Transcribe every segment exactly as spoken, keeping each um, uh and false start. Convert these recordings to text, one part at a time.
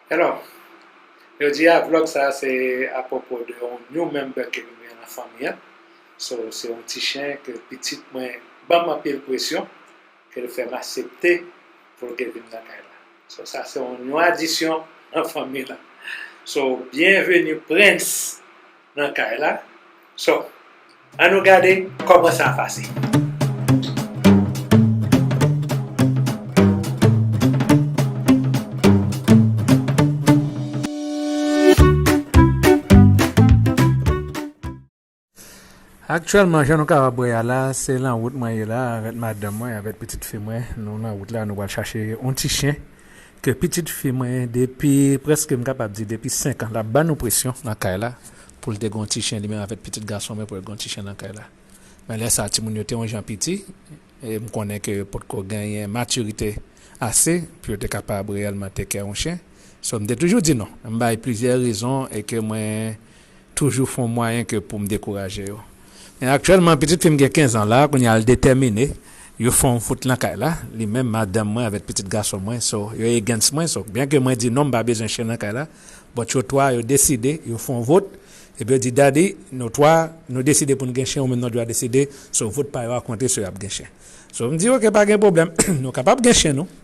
Hello. Jodi a vlog sa se apwopo de yon new member ke nou gen nan fanmi an. So, se yon ti chen ke pitit mwen ban m anpil presyon, ke l fè m aksepte pou l te vin nan kay la. So, sa se yon, yon adisyon nan fanmi la. So, byenveni Prince nan kay la. So, ann nou gade kòman sa pase. Aktyèlman, jan nou kapab wè a la, se lan wout mwen ye la avèk madanm mwen, avèk pitit fi mwen. Nou lan wout la, nou pral chache yon ti chen ke pitit fi mwen, depi, prèske m kapab di, depi senk an, l ap ban nou presyon nan kay la pou l te gen yon ti chen li menm avèk pitit gason mwen pou l gen yon ti chen nan kay la. Men lè sa a, timoun yo te yon jan piti, e m konnen ke yo potko genyen matirite ase pou yo te kapab reyèlman take care yon chen. So, m te toujou di non. M bay plizyè rezon e ke mwen toujou fè yon mwayen ke pou m dekouraje yo. Men aktyèlman, pitit fi m gen kenz an la, kounye a l detèmine, yo fè yon fout lan kay la, li menm, madanm mwen avèk pitit gason mwen, so, yo against mwen, so, byen ke mwen di non, m pa bezwen chen nan kay la, but yo twa, yo deside, yo fè yon vot, epi yo di, Daddy, nou twa, nou deside pou n gen chen, ou menm nou dwa deside, so, vot pa yo a konte, so, y ap gen chen. So, m di, ok, pa gen pwoblèm, nou kapab gen chen nou,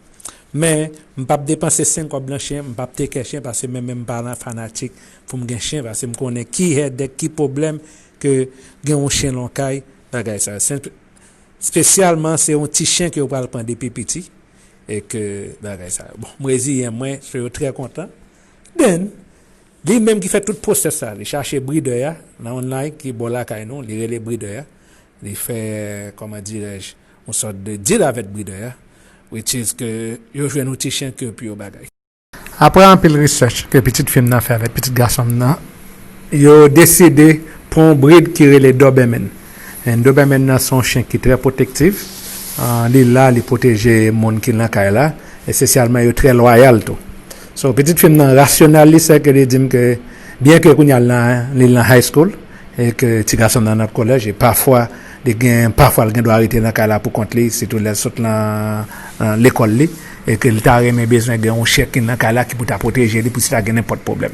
men m p ap depanse senk kòb lan chen, m p ap take care chen, paske mwen menm m pa nan fanatik pou m gen chen, paske m konnen ki headache, ki pwoblèm ke gen yon chen lan yon kay, bagay sa. Espesyalman, se yon ti chen ke yo pral pran depi piti, e ke bagay sa. Bon, m reziyen mwen, so yo trè kontan. Then, li menm ki fè tout pwosès sa, li chache breeder a nan online ki bò lakay nou, li rele breeder a, li fè, kòman dirèj, yon sòt de deal avèk breeder a, which is ke yo jwenn yon ti chen ke pou yo bagay. Apre anpil research ke pitit fi m nan fè avèk pitit gason m nan, yo deside pran yon breed ki rele Doberman. And Doberman nan se yon chen ki trè pwotektif. Ah, li la, li pwoteje moun ki nan kay la. Espesyalman, yo trè lwayal tou. So, pitit fi m nan rasyonal li, se ke li di m ke, byen ke kounye a l nan, li nan high school, e ke ti gason m nan nan kolèj, e pafwa, li gen, pafwa l gen dwa rete nan kay la pou kont li, sitou lè l sot nan, nan lekòl li, e ke li ta renmen bezwen gen yon chen ki nan kay la ki pou ta pwoteje li pou si ta gen nenpòt pwoblèm.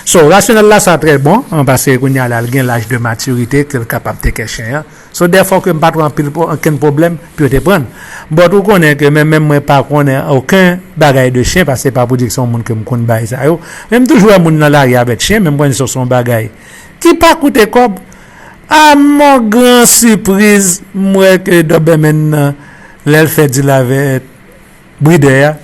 So, rasyonèl la sa trè bon, an, paske kounye a la, l gen laj de matirite ke l kapab take care chen an. So, dèfò ke m pa t wè anpil pwo-, okenn pwoblèm pou yo te pran l. But ou konnen ke men menm mwen pa konnen okenn bagay de chen, paske se pa pou di ke se yon moun ke m konn bagay sa yo. Men m toujou wè moun nan lari avèk chen, men m konnen se yon bagay ki pa koute kòb. A mon gran sipriz, m wè ke Doberman nan, lè l fè deal avèk breeder a,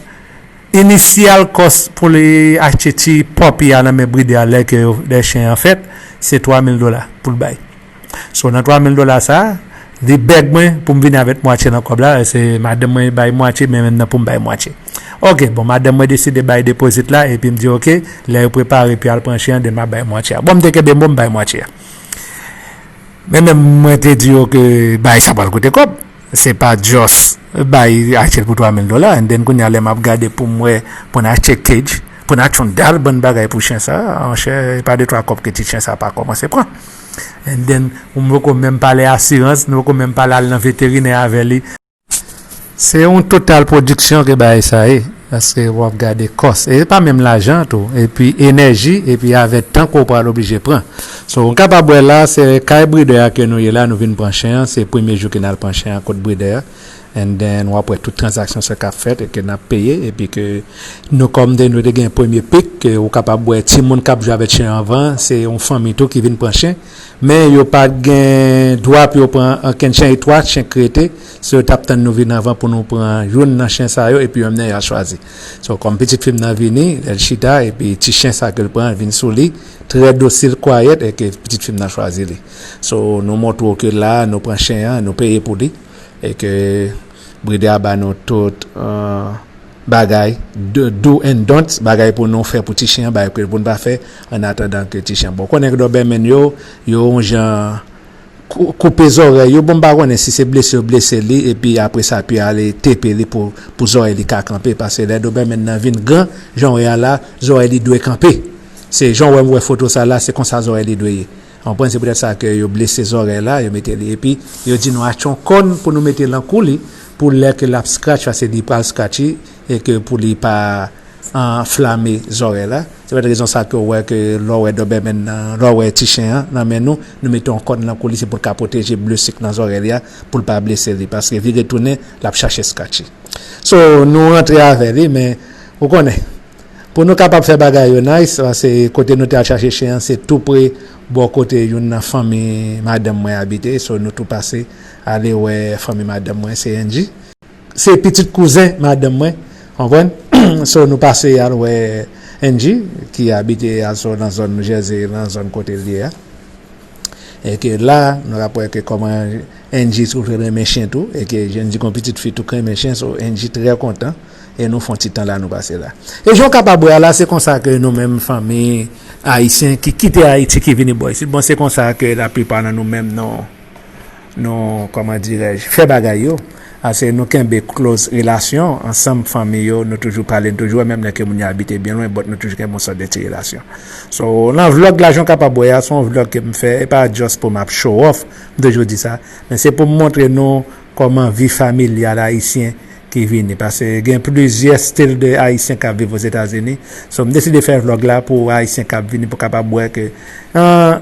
inisyal cost pou li achte ti puppy a nan men breeder a lè ke yo, lè chen an fèt, se twa mil dola pou l bay. So, nan twa mil dola sa, li bèg mwen pou m vini avèk mwatye nan kòb la, se madanm mwen bay mwatye, men menm nan pou m bay mwatye. Ok, bon, madanm mwen deside bay depozit la, epi m di, ok, lè yo prepare pou y al pran chen an, then m ap bay mwatye a. Bon, m te kenbe mo, m bay mwatye a. Men menm mwen te di yo ke bagay sa pral koute kòb. Se pa just bay achte l pou twa mil dola, and then kounye a lè m ap gade pou m wè, pou n achte cage, pou n achte yon dal bann bagay pou chen sa, monchè, e pa de twa kòb ke ti chen sa pa kòmanse pran. And then, ou m poko menm pale asirans, nou poko menm pale al nan veterinè avè li. Se yon total pwodiksyon ke bagay sa ye, paske w ap gade kòs. E pa menm lajan tou, epi enèji, epi avè tan ke w pral oblije pran. So, ou kapab wè la, se kay breeder a ke nou ye la, nou vin pran chen an, se premye jou ke n al pran chen an kot breeder a. And then, w ap wè tout tranzaksyon sa k ap fèt e ke n ap peye, epi ke nou kòm te, nou te gen premye pick, ke ou kapab wè timoun k ap jwe avèk chen anvan, se yon fanmi tou ki vin pran chen, men yo pa t gen dwa pou yo pran okenn chen, e twa chen k rete, so yo t ap tann nou vin anvan pou nou pran youn nan chen sa yo, epi yo menm nan y al chwazi. So, kòm pitit fi m nan vini, lè l chita, epi ti chen sa ke l pran, vin sou li, trè dosil, kwayèt, e ke pitit fi m nan chwazi li. So, nou montre w ke la, nou pran chen an, nou peye pou li. E ke breeder a ba nou tout, euh, bagay, do, do and don'ts, bagay pou nou fè pou ti chen an, bagay ke pou n pa fè, an atandan ke ti chen. Bon, konnen ke Doberman yo, yo yon jan kou-, koupe zòrèy yo, bon, m pa konnen si se blese yo blese li, epi apre sa, epi ale tepe li pou, pou zòrèy li ka kanpe, paske lè Doberman nan vin gran, jan w wè a la, zòrèy li dwe kanpe. Se jan w wè m wè foto sa la, se konsa zòrèy li dwe ye. Konprann, se poutèt sa ke yo blese zòrèy la, yo mete li. Epi, yo di nou achte yon kòn pou nou mete lan kou li, pou lè ke l ap scratch, paske li pral scratchy, e ke pou li pa, anflame zòrèy la. Se poutèt rezon sa ke w wè ke lè w wè Doberman nan, lè w wè ti chen an nan men nou, nou mete yon kòd nan kou li, se pou l ka pwoteje blesi k nan zòrèy li a, pou l pa blese li. Paske vire tounen, l ap chache scratchy. So, nou rantre avè li, men ou konnen, pou nou kapab fè bagay yo nice, paske kote nou te al chache chen an, se tou pre bò kote youn nan fanmi madanm mwen abite, so nou tou pase ale wè fanmi madanm mwen, se Angie. Se pitit kouzen madanm mwen, konprann? So, nou pase al wè Angie, ki abite also nan zòn Jèze, nan zòn kote l ye a. E ke la, nou ap wè ke kòman Angie tou renmen chen tou, e ke Angie gon pitit fi tou k renmen chen, so Angie trè kontan, e nou fè yon ti tan la, nou pase la. E jan w kapab wè a la, se konsa ke nou menm fanmi ayisyen ki kite Ayiti, ki vini bò isit, bon, se konsa ke laplipa nan nou menm, nou, nou, kòman dirèj, fè bagay yo. Ase nou kenbe close relasyon ansanm fanmi yo, nou toujou pale, nou toujou wè, menm lè ke moun yo abite byen lwen, but nou toujou kenbe yon sòt de ti relasyon. So, nan vlòg la, jan w kapab wè a, se yon vlòg ke m fè, e pa just pou m ap show off, m toujou di sa, men se pou m montre nou kòman vi familyal ayisyen ki vini. Paske gen plizyè stil de ayisyen k ap viv Ozetazini. So, m deside fè vlòg la pou ayisyen k ap vini, pou kapab wè ke, an,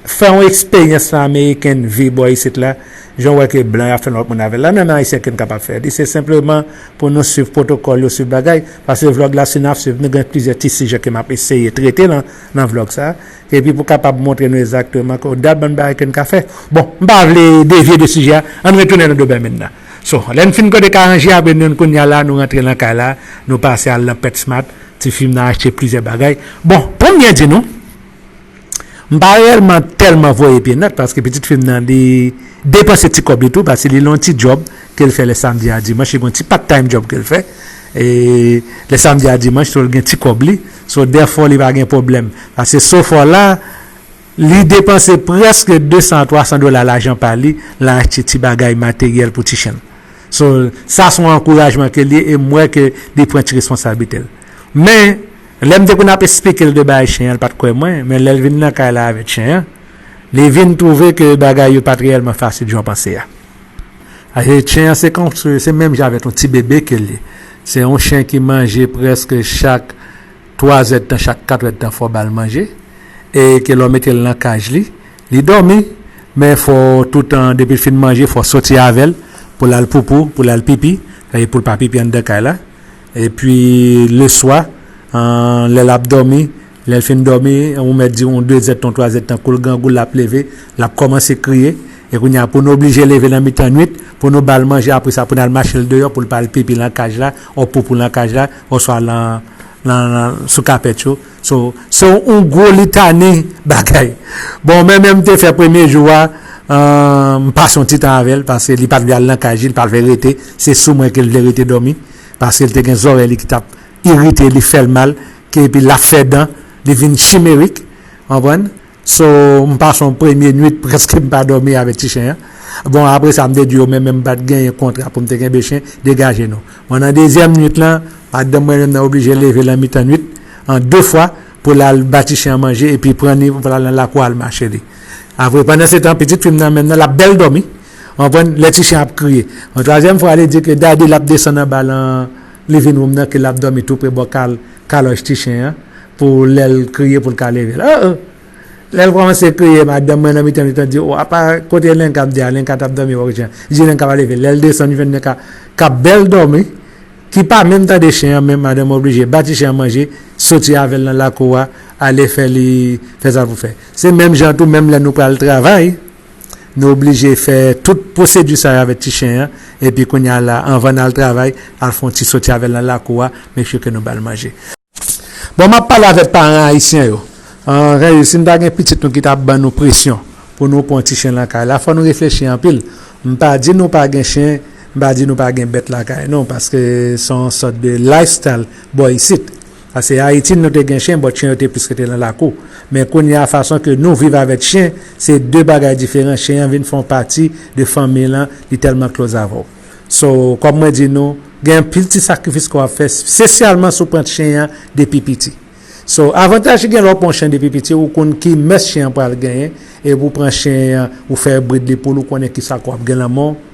fè yon eksperyans nan American vi bò isit la, jan w wè ke blan yo ap fè lòt moun avè l la, menm ayisyen ke n kapab fè li. Se senpleman pou nou swiv pwotokòl yo, swiv bagay, paske vlòg la, si n ap swiv, nou gen plizyè ti sijè ke m ap eseye trete nan, nan vlòg sa, epi pou kapab montre nou egzakteman ke dat bann bagay ke n ka fè. Bon, m pa vle devye de sijè a, ann retounen nan Doberman nan. So, lè n fin kote ka ranje, apre nou, kounye a la, nou rantre nan kay la, nou pase al nan PetSmart, ti fi m nan achte plizyè bagay. Bon, pou m byen di nou, m pa reyèlman tèlman voye pye nèt, paske pitit fi m nan, li depanse ti kòb li tou, paske li gen yon ti djòb ke l fè lè samdi a dimanch, li gen yon ti part time djòb ke l fè. E lè samdi a dimanch, so l gen ti kòb li, so therefore li pa gen pwoblèm. Paske so far la, li depanse prèske de san a twa san dola lajan pa li, l al achte ti bagay materyèl pou ti chen l. So, sa se yon ankourajman ke l ye, e m wè ke li pran ti responsablite l. Men, lè m te konn ap esplike l de bagay chen an, l pa t kwè mwen, men lè l vin nan kay la avèk chen an, li vin twouve ke bagay yo pa t reyèlman fasil jan w panse a. Ase chen an se kon, se menm jan avèk yon ti bebe ke l ye. Se yon chen ki manje prèske chak twa zèdtan, chak kat èdtan fò w ba l manje. E ke lè w mete l nan kaj li, li dòmi, men fò w toutan, depi l fin manje, fò w soti avè l, pou l al poupou, pou l al pipi, e pou l pa pipi anndan kay la. Epi, leswa, an, lè l ap dòmi, lè l fin dòmi, ou mèt di yon de zèdtan, twa zèdtan, kou l grangou, l ap leve, l ap kòmanse kriye. E kounye a, pou nou oblije leve nan mitan nwit, pou nou ba l manje, apre sa, pou n al mache l deyò, pou l pa al pipi nan kaj la, ou poupou nan kaj la, oswa nan, nan, nan, sou kapèt yo. So, se yon gwo litani bagay. Bon, mwen menm, m te fè premye jou a, an, m pase yon ti tan avè l, paske li pa t vle al nan kaj li, li pa t vle rete. Se sou mwen ke l vle rete dòmi, paske l te gen zòrèy li ki t ap irite, li fè l mal, ke epi l ap fè dan, li vin chimerik, konprann? So, m pase yon premye nwit, prèske m pa dòmi avèk ti chen an. Bon, apre sa, m te di yo, men, men m pa t genyen kontra pou m te kenbe chen, degaje nou. Bon, nan dezyèm nwit lan, madanm mwen menm nan oblije leve nan mitan nwit, an de fwa, pou l al ba ti chen an manje, epi pran li, pou l al nan lakou al mache li. Apre, pandan se tan, pitit fi m nan menm nan, l ap bèl dòmi. Ou konprann? Lè ti chen ap kriye. Yon twazyèm fwa, li di ke dadi l ap desann anba nan living room nan, ke l ap dòmi tou pre bò kal, kalòj ti chen an, pou lè l kriye, pou l ka leve l. Oh, oh. Lè l kòmanse kriye, madanm mwen nan mitan, mitan di, "O, apa kote Lenka?" M di, "A, Lenka t ap dòmi, wè jan." Li di, "Lenka pa leve." Lè l desann, li jwenn Lenka k ap bèl dòmi, ki pa menm tande chen an, men madanm oblije ba ti chen an manje, soti avè l nan lakou a, ale fè li fè sa l pou fè. Se menm jan tou, menm lè nou pral travay, nou oblije fè tout pwosedi sa yo avèk ti chen an, epi kounye a la, anvan n al travay, al fè yon ti soti avè l nan lakou a, make sure ke nou ba l manje. Bon, m ap pale avèk paran ayisyen yo. An reyèl, si n ta gen pitit nou ki t ap ban nou presyon pou nou pran ti chen lakay la, fò nou reflechi anpil. M pa di nou pa gen chen, m pa di nou pa gen bèt lakay, non, paske se yon sòt de lifestyle bò isit. Paske Ayiti, nou te gen chen, but chen yo te plis rete nan lakou. Men kounye a, fason ke nou viv avèk chen, se de bagay diferan. Chen an vin fè yon pati de fanmi lan, li tèlman close avè w. So, kòm mwen di nou, gen anpil ti sakrifis ke w ap fè, espesyalman si w pran chen an depi piti. So, avantaj ki gen lè w pran yon chen depi piti, ou konn ki mès chen an pral genyen, epi w pran chen an, ou fè brid li pou l, ou konnen kisa ke w ap gen nan men w.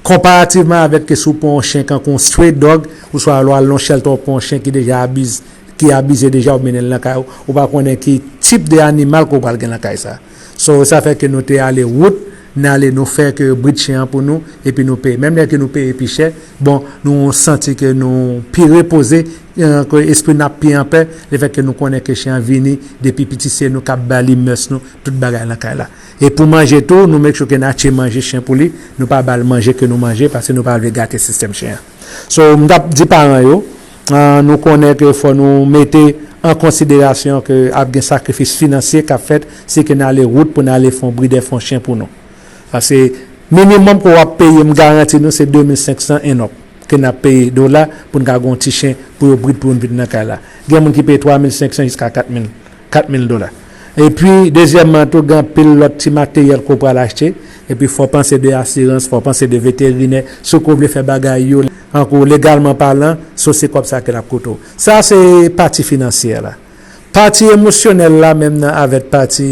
Konparativman avèk ke si w pran yon chen kankou yon stray dog, oswa lè w al nan yon shelter, w pran yon chen ki deja abiz, ki abize deja, w mennen l nan kay ou, ou pa konnen ki tip de animal ke w pral gen nan kay sa. So, sa fè ke nou te ale wout, n ale, nou fè ke brid chen an pou nou, epi nou peye. Menm lè ke nou peye pi chè, bon, nou santi ke nou pi repoze, eh, ke espri n ap pi anpè, lefètke nou konnen ke chen an vini, depi piti se nou k ap ba li mès nou, tout bagay nan kay la. E pou manje tou, nou make sure ke n achte manje chen pou li, nou pa ba l manje ke nou manje, paske nou pa vle gate sistèm chen an. So, m t ap di paran yo, ah, nou konnen ke fò nou mete an konsiderasyon ke ap gen sakrifis finansye k ap fèt si ke n ale wout pou n ale fè yon bridè, fè yon chen pou nou. Paske minimòm ke w ap peye, m garanti nou, se de mil senk san and up ke n ap peye dola pou n ka gen yon ti chen pou yo brid pou yo vin nan kay la. Gen moun ki peye twa mil senk san jiska kat mil, kat mil dola. Epi, dezyèmman tou, gen anpil lòt ti materyèl ke w pral achte. Epi, fò w panse de asirans, fò w panse de veterinè, si w vle fè bagay yo, ankò legalman palan, so se kòb sa ke l ap koute w. Sa se pati finansyè la. Pati emosyonèl la, menm nan avèk pati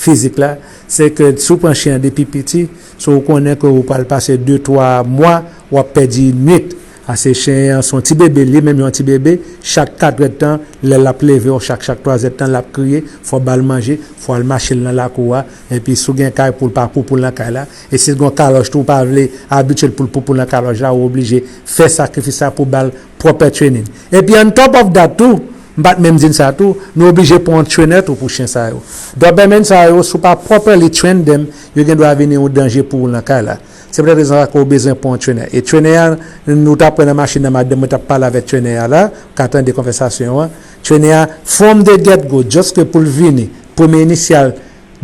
fizik la, se ke si w pran chen an depi piti, so ou konnen ke ou pral pase de, twa mwa, w ap pèdi nwit. Ase chen an se yon ti bebe, li menm yon ti bebe, chak kat èdtan, lè l ap leve, ou chak, chak twa èdtan, l ap kriye, fò w ba l manje, fò w al mache l nan lakou a, epi si w gen kay pou l pa poupou l nan kay la, e si l gen yon kalòj tou, ou pa vle abitye l pou l poupou l nan kalòj la, ou oblije fè sakrifis sa pou ba l proper training. Epi on top of that tou, m pa t menm di n sa tou, nou oblije pran yon trainer tou pou chen sa yo. Doberman sa yo, si w pa properly train them, yo gen dwa vini yon danje pou ou nan kay la. Se poutèt rezon sa ke w bezwen pran yon trainer. E trainer a, nou t ap pran nan machin nan, madanm mwen t ap pale avèk trainer a la, ka tande konvèsasyon an. Trainer a, from the get go, just ke pou l vini, premye inisyal,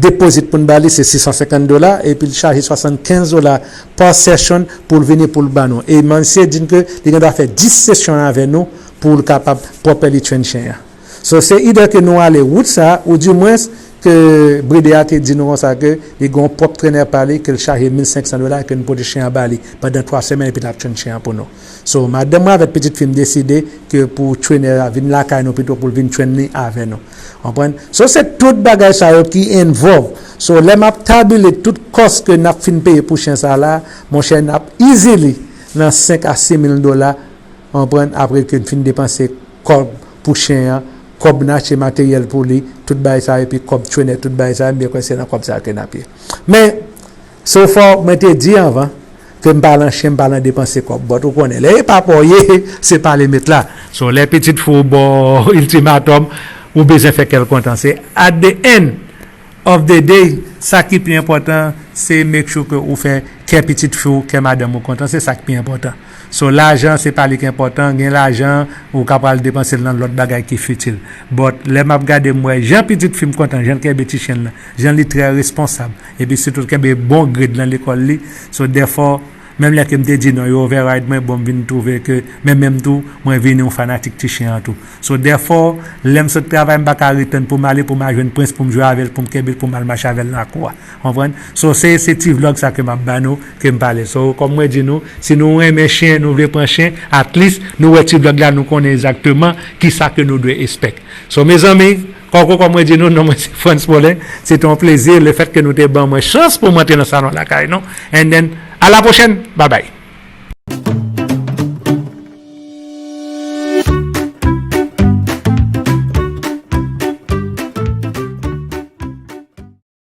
depozit pou n ba li se sis san senkant dola, epi l chaje swasannkenz dola pa session pou l vini pou l ba nou. E misye di n ke li gen dwa fè dis session avè nou pou l kapab properly train chen an. So, se either ke nou ale wout sa, ou dimwens ke bridè a te di nou konsa ke li gen yon pwòp trainer pa li, ke l chaje mil senk san dola, ke n pote chen an ba li pandan twa semèn, epi l ap train chen an pou nou. So, madanm mwen avèk pitit fi m deside ke pou trainer a vin lakay nou pito pou l vin train li avè nou. Konprann? So, se tout bagay sa yo ki involve. So, lè m ap tabile tout kòs ke n ap fin peye pou chen sa la, monchè, n ap easily nan senk a sis mil dola, konprann, apre ke n fin depanse kòb pou chen an, kòb n achte materyèl pou li, tout bagay sa yo, epi kòb trainer, tout bagay sa yo, m byen kwè se nan kòb sa yo ke n ap ye. Men, so far, mwen te di anvan, ke m pa lan chen, m pa lan depanse kòb. But ou konnen, lè e pa pa w ye, se pa li mèt la. So, lè pitit fi w ba w ultimatum, ou bezwen fè kè l kontan. Se at the end of the day, sa ki pi enpòtan, se make sure ke ou fè kè pitit fi w, kè madanm ou kontan. Se sa ki pi enpòtan. So, lajan, se pa li ki enpòtan. Gen lajan, ou ka pral depanse l nan lòt bagay ki fitil. But, lè m ap gade, m wè jan pitit fi m kontan, jan l kenbe ti chen l lan, jan li trè responsab. Epi sitou l kenbe bon grade nan lekòl li. So, therefore, menm lè ke m te di non, yo override mwen, bon, m vin twouve ke, men menm tou, mwen vin yon fanatik ti chen an tou. So, therefore, lè m sot travay, m pa ka ret tann pou m ale, pou m al jwenn Prince, pou m jwe avè l, pou m kenbe l, pou m al mache avè l lakou a. Konprann? So, se, se ti vlog sa ke m ap ba nou, ke m pale. So, kòm mwen di nou, si nou renmen chen, nou vle pran chen, at least, nou wè ti vlog la, nou konnen egzakteman kisa ke nou dwe expect. So, mezanmi, kòm, kòm mwen di nou, non mwen se Frantz Paulin. Se te yon plezi, le fèt ke nou te ban mwen chans pou m antre nan salon lakay nou. And then, à la prochaine. Bye bye.